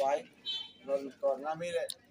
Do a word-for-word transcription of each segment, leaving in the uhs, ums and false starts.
Bai, non kon ngam ïa le.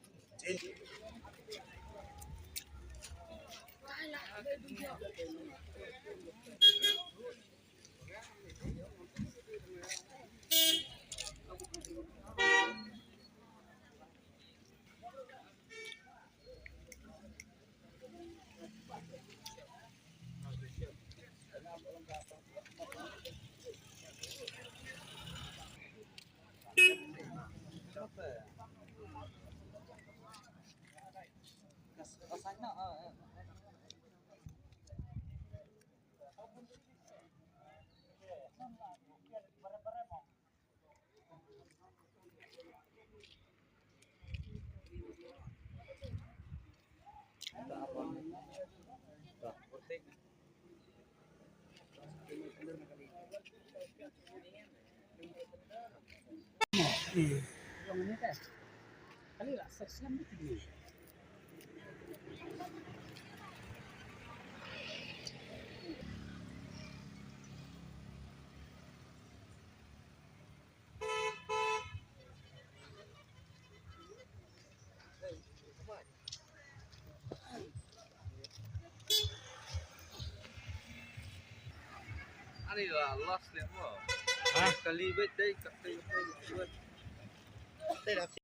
Ani la lost ne mo. Ha? Kali bet dai, kali bet.